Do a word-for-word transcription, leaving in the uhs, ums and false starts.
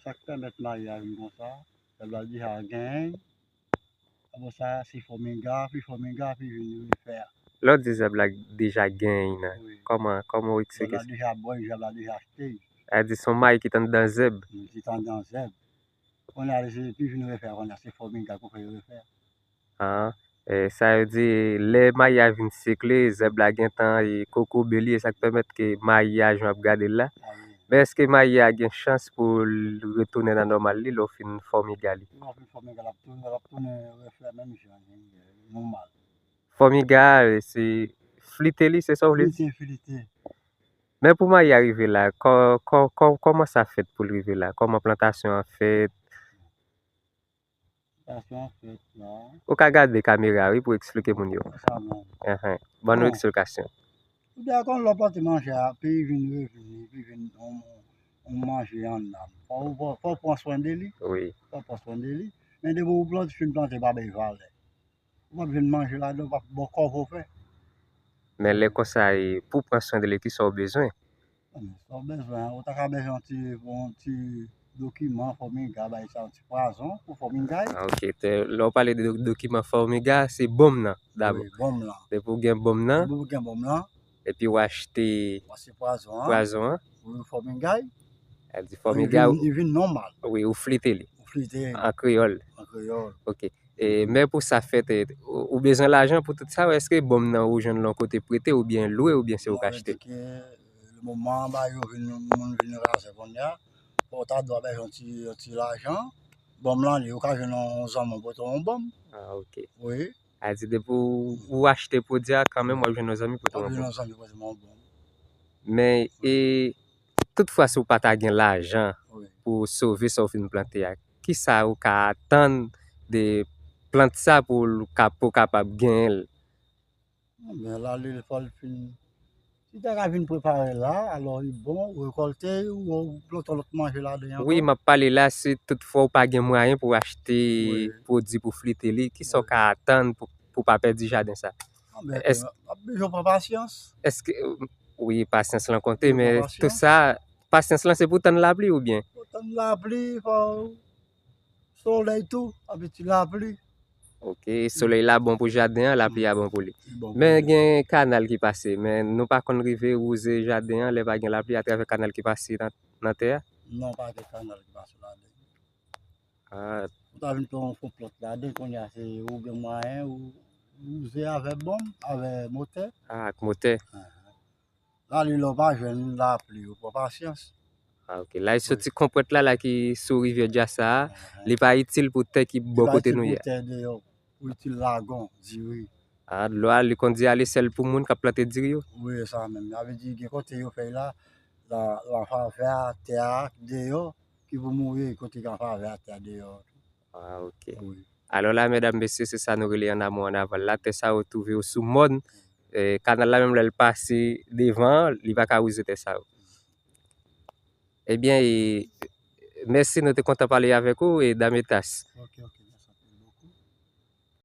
Sa k pèmèt mayi a vin konsa, zèb la deja genyen. Apre sa, se fòmiga, pi fòmiga, pi vin refè. Lè w di zèb la deja genyen nan, kòman, kòman w eksplike sa? Zèb la deja bon, zèb la deja achte. A di se yon mayi ki t anndan zèb. Ki t anndan zèb. Kounye a, se pi vin refè, kounye a, se fòmiga pou fè yo refè. An, e, sa yo di, lè mayi a vin sekle, zèb la gentan e kokobe li, e sa k pèmèt ke mayi a, jan w ap gade l la. Men èske mayi a gen chans pou l retounen nan nòmal li, lè w fin fòmiga li? Lè w fin fòmiga l, l ap tounen, l ap tounen refè menm jan li ye, nòmal. Fòmiga, e, se flite li, se sa w vle di? Flite, flite. Men pou mayi a rive la, kò-, kò-, kò-, kòman sa fèt pou l rive la? Kòman plantasyon an fèt? Plantasyon an fèt la. Ou ka gade kamera, wi, pou eksplike moun yo. Sa menm. Enhen. Ban nou eksplikasyon. Ou di a konn lè w plante manje a, pi vin revini, pi vin yon, yon manje anndan. Fò, fò, fò w pran swen de li. Wi. Fò w pran swen de li. Men depi w plante, fin plante, pa bay valè. Ou p ap jwenn manje ladan, ou p ap bon kòb ou fè. Men lè konsa, e, pou pran swen de li, kisa w bezwen? Sa w bezwen, ou ta ka bezwen yon ti, yon ti dokiman, fòmiga, bay sa, yon ti pwazon pou fòmiga. A, ok. Te, lè w pale de do-, dokiman fòmiga, se bonm nan, dabò. Wi, bonm lan. Depi w gen bonm nan, depi w gen bonm lan, epi w achte pwazon an, pwazon an. Wi, fòmiga. Sa di fòmiga, li vin, li vin nòmal. Wi, ou flite li. Ou flite li. An kreyòl. An kreyòl. Ok. E, men pou sa fèt, e, ou, ou bezwen lajan pou tout sa, ou èske bonm nan ou jwenn l yon kote prete, oubyen lwe, oubyen se ou k achte? Bon, mwen di ke, le moman, ba yo vin, moun vin raze kounye a, fò w ta dwe bay yon ti, yon ti lajan. Bonm lan li, ou ka jwenn yon zanmi w pote w yon bonm. A, ok. Wi. Sa di depi ou, ou achte pwodui a, kanmenm w ap jwenn yon zanmi pote w yon bonm. W ap jwenn yon zanmi pote w yon bonm. Men, e, toutfwa si w pa ta gen lajan pou w sove sa w fin plante a, kisa ou ka atann de plant sa pou l ka, pou w kapab genyen l? Bon, men la, li, fò l fin, si ta ka vin prepare la, alò li bon, ou rekòlte, ou, ou plante lòt manje ladan ankò. Wi, m ap pale la, si toutfwa ou pa gen mwayen pou w achte pwodui pou flite li, kisa w ka atann pou, pou w pa pèdi jaden sa? A, men, w ap bezwen pran pasyans. Èske, wi, pasyans lan konte, men tout sa, pasyans lan se pou tann lapli oubyen? Pou tann lapli, fò solèy tou, epi ti lapli. Ok, solèy la bon pou jaden an, lapli a bon pou li. Li bon pou li. Men gen kanal ki pase, men nou pa konn rive wouze jaden an lè pa gen lapli atravè kanal ki pase nan, nan tè a? Non, pa gen kanal ki pase ladan. A. Ou ta vin pran yon fon plant ladan, kounye a se ou gen mwayen, ou wouze avè bonm, avè motè. A, ak motè. Ahan. La, li lè w pa jwenn lapli, ou pran pasyans. A, ok. La, li soti konpwèt la, la ki sou rivyè Djasa a, li pa itil pou tè ki bò kote nou ye a. Li pa itil pou tè deyò, pou itil lagon, diri. A, dlo a, li konn di ale sèl pou moun k ap plante diri yo? Wi, sa menm. Sa vle di, gen kote yo fè l la, la, la favè a tè a deyò, ki pou mouri, kote ki an favè a tè a deyò. A, ok. Wi. Alò la, medam, mesye, se sa nou rele an amon, an aval la. Tè sa yo twouve yo sou mòn. E, kanal la menm lè l pase devan an, li pa ka wouze tè sa yo. Ebyen, e, mèsi, nou te kontan pale avèk ou, e, Dametas. Ok, ok.